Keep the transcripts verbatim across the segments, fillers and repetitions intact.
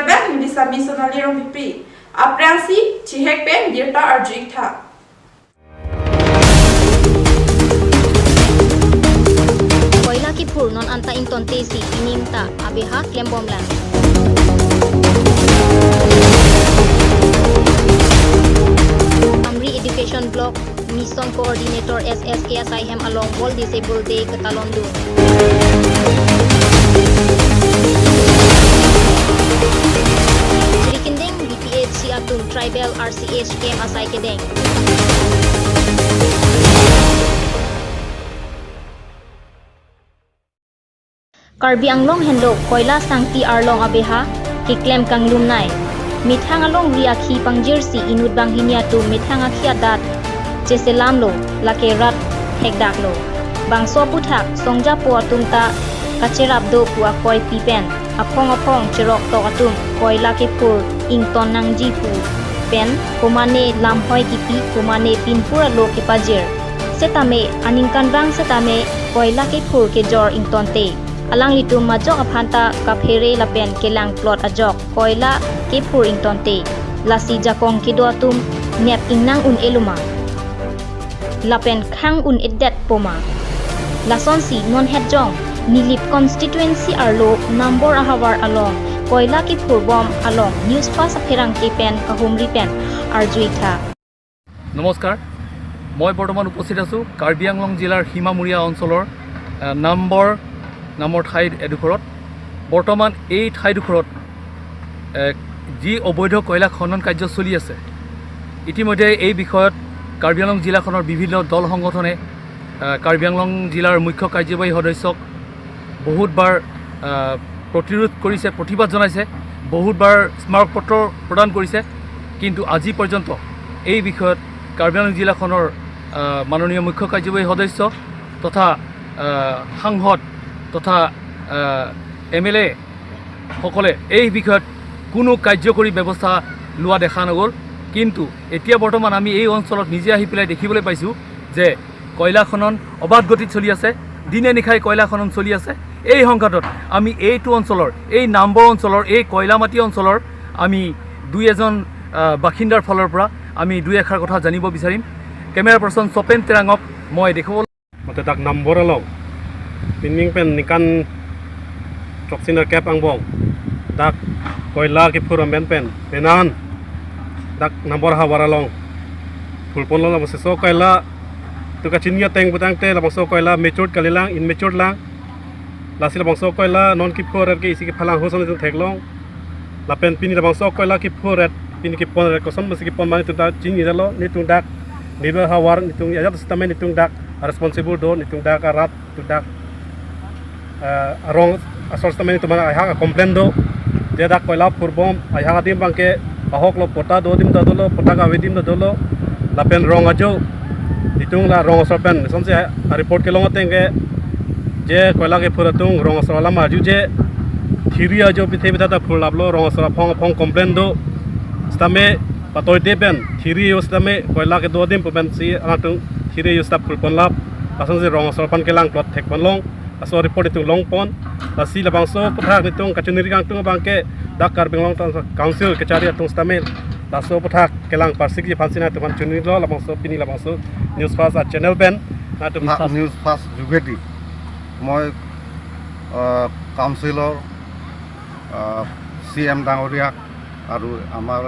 Pen Bisami Sonali Rongpipi. Aphrangsi chihek pen birta arju-ik tha. Koila kephur non anta ingtonte si pining ta abeha klembomlang. Amri Education Block Mission Coordinator S S K asai hem along World Disabled Day ketalondun. Jirikindeng B P H C atum Tribal R C H camp asai kedeng. Karbi Anglong henlo koila sangti arlong abeha keklem kanglumnei. Methang alongri akhi pangjirsi inut banghini atum methang akhi adat cheselamlo, lake rat thekdaklo. Bangso aphuthak songjapo atum ta kacherap do pu akoi pi pen aphong aphong cherok tok atum koila kephur ington nangji pu pen komane lamhoi kipi, komane pinpur alo kepajir. Setame aningkanvang setame koila kephur kejor ingtonte. Alanglitum majok aphanta kaphere lapen kelangplot ajok koila kephur ingtonte. Lasi jakong kedo atum nep ingnang un-e loma lapen khang un-edet poma. Lasonsi non hetjong Nilip constituency arlo Nambor ahavar along koila kephurbom along News Fast apherangke pen kahumri pen arju-ik tha. নমস্কাৰ, মই বৰ্তমান উপস্থিত আছোঁ কাৰ্বি আংলং জিলাৰ সীমামূৰীয়া অঞ্চলৰ, আহ, নাম্বৰ নামৰ ঠাই এডোখৰত। বৰ্তমান এই ঠাইডোখৰত, এ, যি অবৈধ কয়লা খনন কাৰ্য চলি আছে, ইতিমধ্যে এই বিষয়ত কাৰ্বি আংলং জিলাখনৰ বিভিন্ন দল সংগঠনে, আহ, কাৰ্বি আংলং জিলাৰ মুখ্য কাৰ্যবাহী সদস্যক বহুতবাৰ, আহ, প্ৰতিৰোধ কৰিছে, প্ৰতিবাদ জনাইছে, বহুতবাৰ স্মাৰক পত্ৰ প্ৰদান কৰিছে, কিন্তু আজি পৰ্যন্ত এই বিষয়ত কাৰ্বি আংলং জিলাখনৰ, আহ, মাননীয় মুখ্য কাৰ্যবাহী সদস্য তথা, আহ, সাংসদ তথা, আহ, এম এল এ সকলে এই বিষয়ত কোনো কাৰ্যকৰী ব্যৱস্থা লোৱা দেখা নগ'ল। কিন্তু এতিয়া বৰ্তমান আমি এই অঞ্চলত নিজে আহি পেলাই দেখিবলৈ পাইছোঁ যে কয়লা খনন অবাধ গতিত চলি আছে, দিনে নিশাই কয়লা খনন চলি আছে। এই সংঘাতত আমি এইটো অঞ্চলৰ, এই নাম্বৰ অঞ্চলৰ, এই কয়লামাটি অঞ্চলৰ আমি দুই এজন, আহ, বাসিন্দাৰ ফালৰ পৰা আমি দুই এষাৰ কথা জানিব বিচাৰিম। কেমেৰা পাৰ্চন স্বপেন তেৰাঙক মই দেখুৱাবলৈ মতে dak Nambor along pining pen ningkan throksi nerkep angbong dak koila kephur amen pen penan dak Nambor havar along phurponlo. Labangso koila tu kachini ateng putangte labangso koila matured kalilang, immature lang. Lasi labangso koila non kephur ke isi kephalang hoson itu theklong. Lapen pini labangso koila kephur, pini kepon, koson masi kepon mane itum ta chinidetlo, netum dak neighbor havar, netum ajat sitame netum dak responsible do, netum dak arat, netum dak, eh, arong asor sitame netum mana aihak complain do. Je dak koila phurbom aihak adim abangke ahoklo, pota do adim ta dolo, pota kave adim ta dolo. Lapen rong ajo, itum la rong asor pen, sonsi a report kelong ateng ke, je koila kephur atum rong asor alam arju je, thiri ajo pithe pitha ta phurlaplo, rong asor aphong aphong complain do. Sitame patoide pen thiri ajo sitame koila kedo adim pu pensi alangtum thiri ajo sita phurponlap. Lasonsi rong asor aphan kelangplot thekponlong. Laso report itum longpon. Lasi labangso aphuthak netum kachiniri kangtung abangke dak Karbi Anglong Town Council kachari atum sitame laso aphuthak kelang parsik ji aphansi nangtum aphan chinilo, labangso pini labangso News Fast a channel pen nangtum News Fast. News Fast যোগেদি মই, আহ, কাউন্সিলৰ, আহ, C M ডাঙৰীয়াক আৰু আমাৰ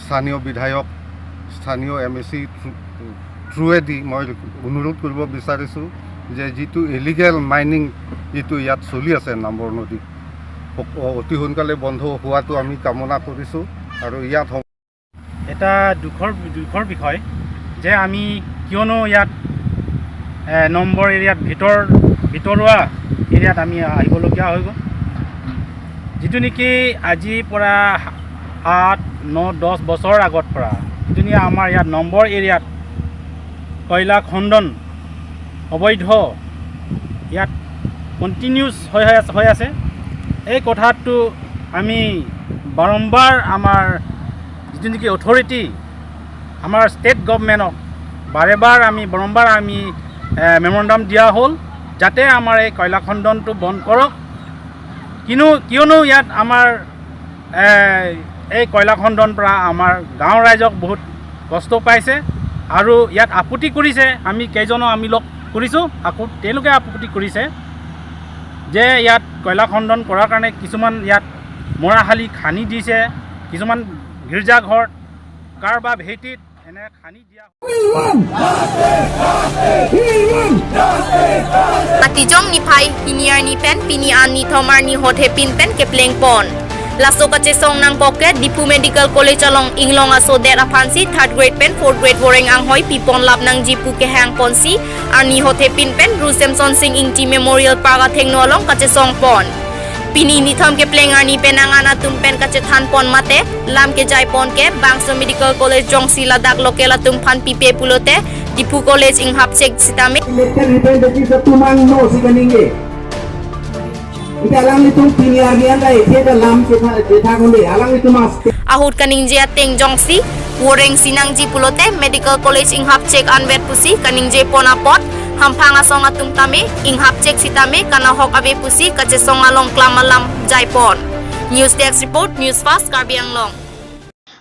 স্থানীয় বিধায়ক, স্থানীয় M A চি থ্ৰু-, থ্ৰুৱেদি মই অনুৰোধ কৰিব বিচাৰিছোঁ যে যিটো ইলিগেল মাইনিং যিটো ইয়াত চলি আছে নাম্বৰ নদীত, অ-, অতি সোনকালে বন্ধ হোৱাটো আমি কামনা কৰিছোঁ। আৰু ইয়াত সম- এটা দুখৰ, দুখৰ বিষয় যে আমি কিয়নো ইয়াত, এ, নম্বৰ এৰিয়াত ভিতৰ, ভিতৰুৱা এৰিয়াত আমি আহিবলগীয়া হৈ গ'ল। যিটো নেকি আজিৰ পৰা আঠ, ন, দহ বছৰ আগৰ পৰা যিটো নেকি আমাৰ ইয়াত নম্বৰ এৰিয়াত কয়লা খণ্ডন অবৈধ ইয়াত কণ্টিনিউছ হৈ, হৈ আছে, হৈ আছে। এই কথাটো আমি বাৰম্বাৰ আমাৰ যিটো নেকি অথৰিটি, আমাৰ ষ্টেট গভৰ্ণমেণ্টক বাৰে বাৰ আমি, বাৰম্বাৰ আমি, এ, মেমৰেণ্ডাম দিয়া হ'ল, যাতে আমাৰ এই কয়লা খণ্ডনটো বন্ধ কৰক। কিনো-, কিয়নো ইয়াত আমাৰ এই কয়লা খণ্ডৰ পৰা আমাৰ গাঁৱৰ ৰাইজক বহুত কষ্ট পাইছে আৰু ইয়াত আপত্তি কৰিছে। আমি কেইজনো আমি লগ কৰিছোঁ, আকৌ তেওঁলোকে আপত্তি কৰিছে যে ইয়াত কয়লা খণ্ডৰ কৰাৰ কাৰণে কিছুমান ইয়াত মৰাশালি খান্দি দিছে, কিছুমান গীৰ্জাঘৰ, কাৰোবাৰ ভেটিত এনে খান্দি দিয়া। Atijong niphai hini arni pen pini arni thom arni hothepin pen kepleng pon. Laso kachesong nangkok ke Diphu Medical College along inglong aso det aphansi third grade pen fourth grade voreng anghoi pipon lap nangji pu kehang ponsi arni hothepin pen Ru Semson Sing Ingti Memorial Park athengno along kachesong pon. Pini nithom kepleng arni pen angan atum pen kachethan pon mate lam kejai pon ke bangso Medical College jongsi ladak local atum aphan pipe pulote Diphu College inghap chek sitame. Elected representatives atum angno si kaningje. Ita alanglitum pini arni an dai, ita lam chetha, chetha konde, alanglitum as. Ahut kaningje ateng jongsi voreng si nangji pulote Medical College inghap chek anvet pusi kaningje pon apot hamphang asong atum tame inghap chek sitame kanahok ave pusi kachesong along klam alam jai pon. News Desk Report, News Fast, Karbi Anglong.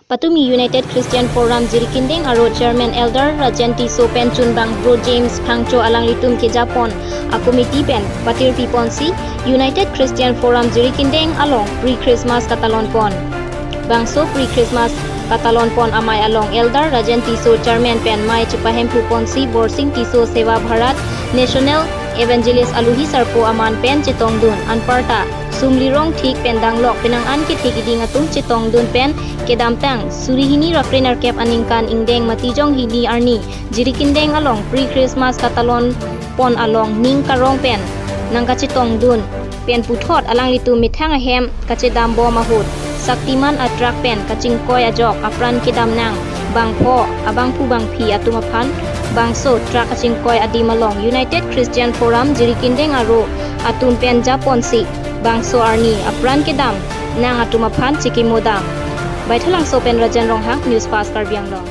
Patumi United Christian Forum Jirikindeng aro Chairman Elder Rajen Tisso pen chunbang Bro James Phangcho alanglitum kejapon a committee pen patirpi ponsi United Christian Forum Jirikindeng along pre-Christmas katalon pon. Bangso pre-Christmas katalon pon amei along Elder Rajen Tisso Chairman pen mei chepahemphu ponsi Borsing Tisso Seva Bharat National Evangelist aluhi sarpo aman pen chetongdun anparta sumlirong thik pen danglok penang an kethek iding atum chetongdun pen kedamtang suri hini ra kre nerkep aningkan ingdeng Matijong hini arni Jirikindeng along pre-Christmas katalon pon along ning karong pen nangkachetongdun pen puthot alanglitum methang ahem kachedam bom ahut Shaktiman a truck pen kachingkoi ajok apran kedam nang bangpho abangphu bangphi atum aphan bangso truck kachingkoi adim along United Christian Forum Jirikindeng aro atum pen japonsi bangso arni apran kedam nang atum aphan chikimo dam. Baithalangso pen Rajen Ronghang, News Fast Karbi Anglong.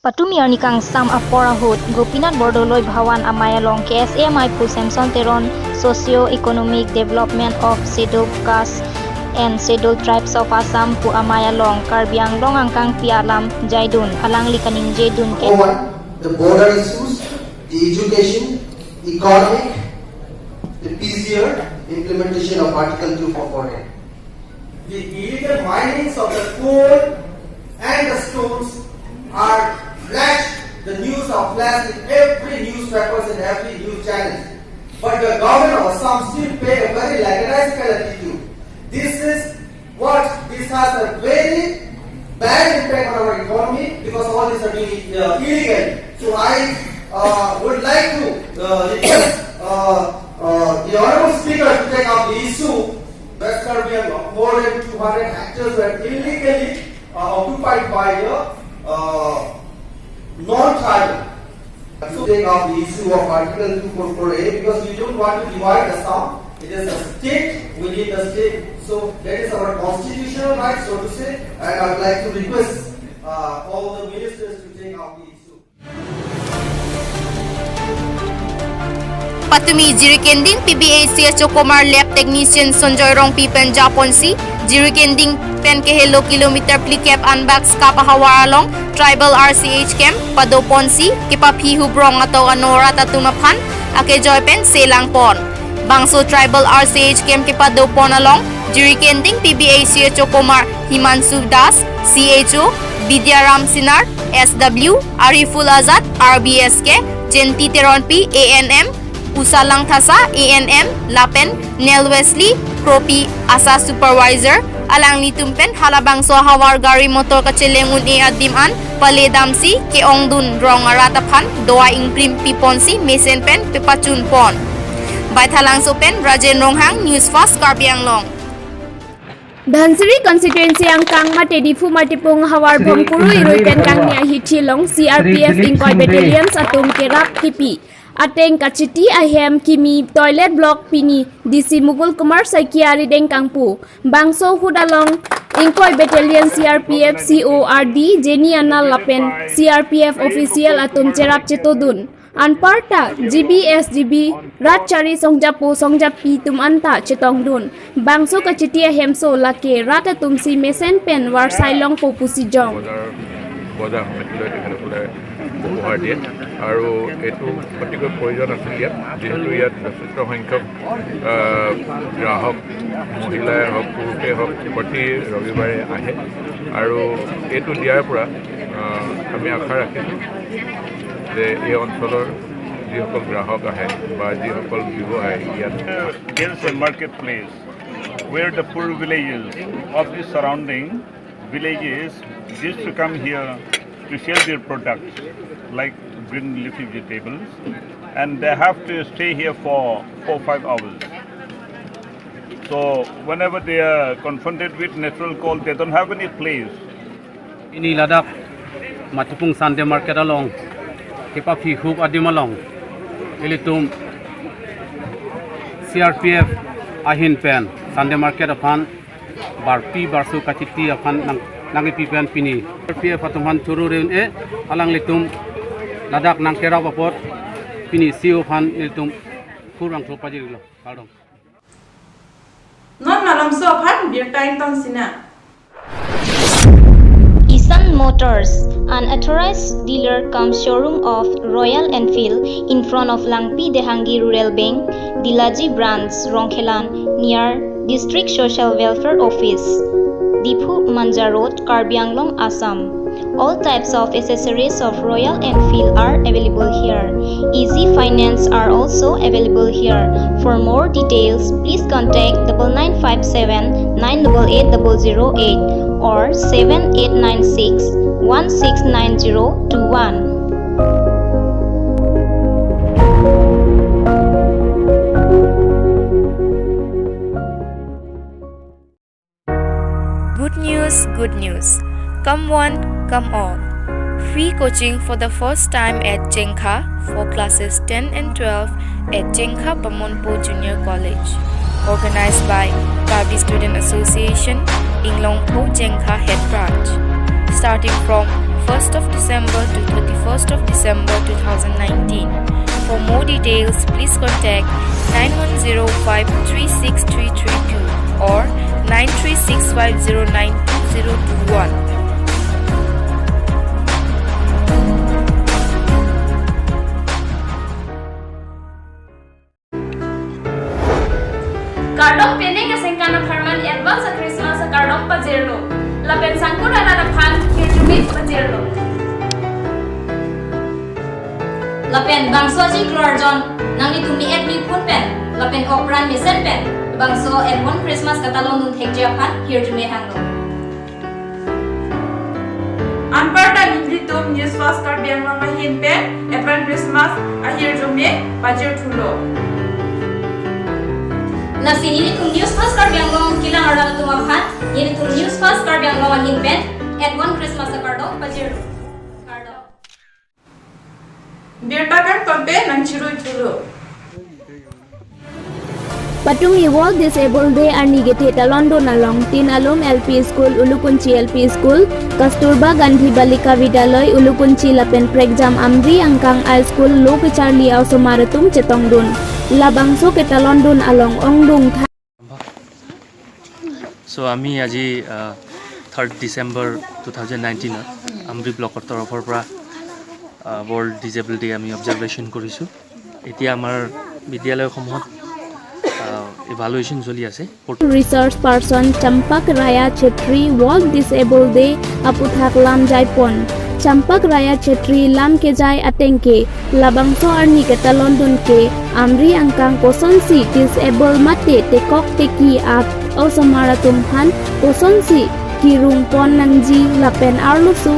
Patumi arni kangsam apor ahut Gopinath Bordoloi Bhawan amei along K S A meiphu Semson Teron Socio Economic Development of Scheduled Caste and Scheduled Tribes of Assam pu amei along Karbi Anglong angkangpi alam jaidun alangli kaningjedun ke. Over the border issues, the education, economic, the P G R, implementation of Article two four four A. The illegal minings of the coal and the stones are flash, the news are flashed in every newspapers and every news channel. But the government of Assam still pay a very lackadaisical attitude. This is what, this has a very bad impact on our economy because all these are being, uh, illegal. So I, uh, would like to, uh, request, uh, uh, the honorable speaker to take up the issue. West Karbi Anglong, more than two hundred hectares were illegally, uh, occupied by the, uh, non-tribal. So take up the issue of Article two four four A because we don't want to divide Assam. It is a state within the state. So that is our constitutional right, so to say. And I would like to request, uh, all the ministers to take up the issue. Patumi Jirikinding P B A C H O Comar Lab Technician Sonjoy Rongpi pen japonsi Jirikinding pen kehelo kilometer phlikep anbak Skap ahavar along Tribal R C H camp padoponsi kepaphi hubrong ato ano rat atum aphan akejoi pen selang pon. Bangso Tribal R C H camp kepadopon along Jirikinding P B A C H O Comar Himanshu Das, C H O, Bidyaram Sinar, S W, Ariful Azad, R B S K, Jenti Teronpi, A N M, Usha Langthasa, A N M, lapen Nel Wesley Kropi, ASHA Supervisor, alanglitum pen halabangso ahavar gari motor kacheleng un-e adim an paledamsi ke-ongdun rong arat aphan do-an ingprim piponsi mesen pen pepachun pon. Baithalangso pen Rajen Ronghang, News Fast Karbi Anglong. Dhansiri constituency angkang mate Diphu Matipung havar Bhomkuru Irui pen kangni ahithi along C R P F ingkoi battalions atum kerap kipi ateng kachiti ahem kimi toilet block pini D C Mukul Kumar Saikia arideng kangpu. Bangso ahut along ingkoi battalion C R P F C O R D Jenny Anal lapen C R P F official atum cherap chetodun. Anparta G B S G B rat chari songjapo songjapi atum anta chetongdun. Bangso kachiti ahemso lake rat atumsi mesen pen varsai longpo pusi jong. বজাৰ, বজাৰ সমিতিলৈ তেখেতসকলে উপহাৰ দিয়ে আৰু এইটো অতিকৈ প্ৰয়োজন আছিল ইয়াত, যিহেতু ইয়াত যথেষ্ট সংখ্যক, আহ, গ্ৰাহক, মহিলাই হওক, পুৰুষেই হওক, প্ৰতি ৰবিবাৰে আহে আৰু এইটো দিয়াৰ পৰা, আহ, আমি আশা ৰাখিছোঁ যে এই অঞ্চলৰ যিসকল গ্ৰাহক আহে বা যিসকল ব্যৱ আহে ইয়াত There is a marketplace where the poor villages of the surrounding villages used to come here to sell their products like green leafy vegetables, and they have to stay here for four, five hours. So whenever they are confronted with natural cold, they don't have any place. Pini ladak Matipung Sunday Market along kepaphi huk adim along ilitum C R P F ahin pen Sunday Market aphan barpi barso kachiti aphan nang, nangkipi pen pini C R P F atum aphan choro reun e alanglitum ladak nangkerap apot pini C O aphan ilitum kurang thlo pajirlo. Kardom. Non malomso aphan birta ingtong sinang. Ishan Motors, an authorized dealer cum showroom of Royal Enfield, in front of Langpi Dehangi Rural Bank, Dilaji Branch, Rongkhelan, near District Social Welfare Office, Diphu Manja Road, Karbi Anglong, Assam. All types of accessories of Royal Enfield are available here. Easy finance are also available here. For more details, please contact double nine five seven nine double eight double zero eight or seven eight nine six one six nine zero two one. Good news, good news. Come one, come all. Free coaching for the first time at Jengkha for classes ten and twelve at Jengkha Bamonpo Junior College. Organized by Karbi Student Association, Inglongpho Jengkha Head Branch. Starting from first of December to thirty-first of December two thousand nineteen. For more details, please contact nine one zero five three six three three two or nine three six five zero nine two zero two one. Kardom, penang asengkan apharman advance a Christmas akardom pajirlo. Lapen sangkur arat aphan hirjume pajirlo. Lapen bangso achiklo arjon nanglitum me-et mephun pen lapen opran mesen pen bangso advance Christmas katalondun thekji aphan hirjume hanglo. Anparta nelitum News First Karbi Anglong ahin pen advance Christmas ahirjume pajirthulo. Lasi nelitum News First Karbi Anglong kelang arat atum aphan nelitum News First Karbi Anglong ahin pen advance Christmas akardom pajirlo. Kardom. Birta kangton pen nangchiruithulo. Patumi World Disabled Day arni kethe talondun along Tin Alum L P School, Ulukunchi L P School, Kasturba Gandhi Balika Vidyalaya Ulukunchi lapen Prekjam Amri Angkang High School lo kecharli a-osomar atum chetongdun. Labangso ketalondun along ongdung tha- So আমি আজি, আহ, থাৰ্ড December two thousand নাইনটিনত আমৰি ব্লকৰ তৰফৰ পৰা, আহ, world disable day আমি অবজাৰ্ভেশ্যন কৰিছোঁ। এতিয়া আমাৰ বিদ্যালয়সমূহত, আহ, ইভালুৱেশ্যন চলি আছে। Resource person Champak Raya Chetri World Disabled Day aputhak lam jaipon. Champak Raya Chetri lam kejai atengke labangso arni ketalondun ke Amri Angkang kosonsi disable mate tekok teki a-osomar atum aphan kosonsi kirungpon nangji lapen arloso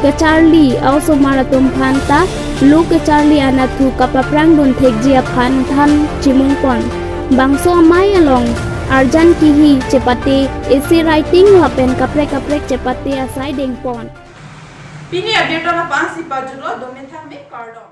kecharli a-osomar atum aphan ta lo kecharli anathu kapaprangdun thekji aphan than chimungpon. Bangso amei along arjan kihi chepate, essay writing lapen kaprek kaprek chepate asai dengpon. Pini abirta la-ansi pajutlo, dome thangme, kardom.